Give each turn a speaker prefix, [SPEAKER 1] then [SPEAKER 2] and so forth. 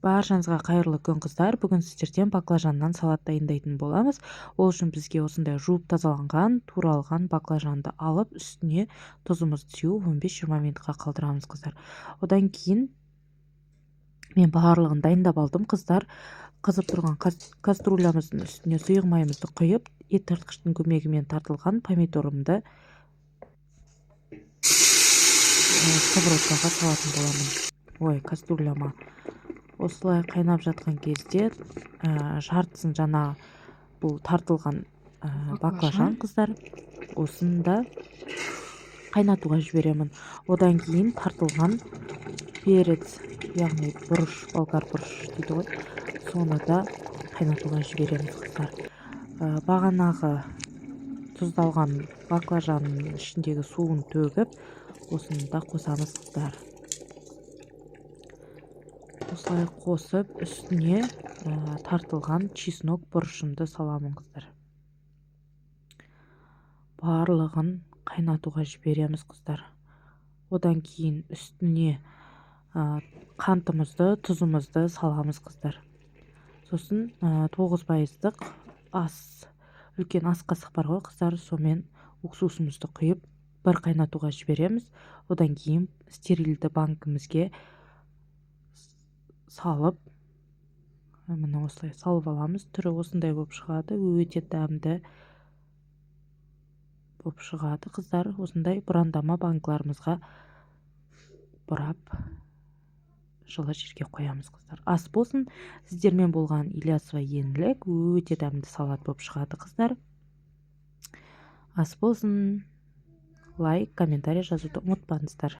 [SPEAKER 1] Баршаңызға қайырлы күн, қыздар! Бүгін сіздерден баклажаннан салат дайындайтын боламыз. Ол үшін бізге осындай жуып тазаланған, туралған баклажанды алып, үстіне тұзымызды сеуіп, 15-20 минутқа қалдырамыз, қыздар. Одан кейін мен барлығын дайындап алдым, қыздар. Қызып тұрған кастрюлямыздың үстіне сұйық майымызды құйып, ет тартқыштың көмегімен тартылған помидорымды сковородкаға салатын боламын, ой, кастрюляма. Осылай қайнап жатқан кезде жартысын жаңа бұл тартылған баклажан, қыздар, осыны да қайнатуға жіберемін. Одан кейін тартылған перец, яғни бұрыш, болгар бұрыш дейді ғой, соны да қайнатуға жібереміз, қыздар. Бағанағы тұздалған баклажанның ішіндегі суын төгіп, осыны да қосамыз, қыздар. Осылай қосып, үстіне тартылған чеснок, бұрышымды саламын, қыздар. Барлығын қайнатуға жібереміз, қыздар. Одан кейін үстіне қантымызды, тұзымызды саламыз, қыздар. Сосын 9 пайыздық ас, үлкен ас қасық бар ғой, қыздар, сонымен уксусымызды құйып, бір қайнатуға жібереміз. Одан кейін стерильді банкімізге салып, міне, осылай салып аламыз. Түрі осындай болып шығады, өте дәмді болып шығады, қыздар. Осындай бұрандама банкаларымызға бұрап, жылы жерге қоямыз, қыздар. Ас болсын! Сіздермен болған Ильясова Еңлік. Өте дәмді салат болып шығады, қыздар. Ас болсын! Лайк, комментарий жазуды ұмытпаңыздар.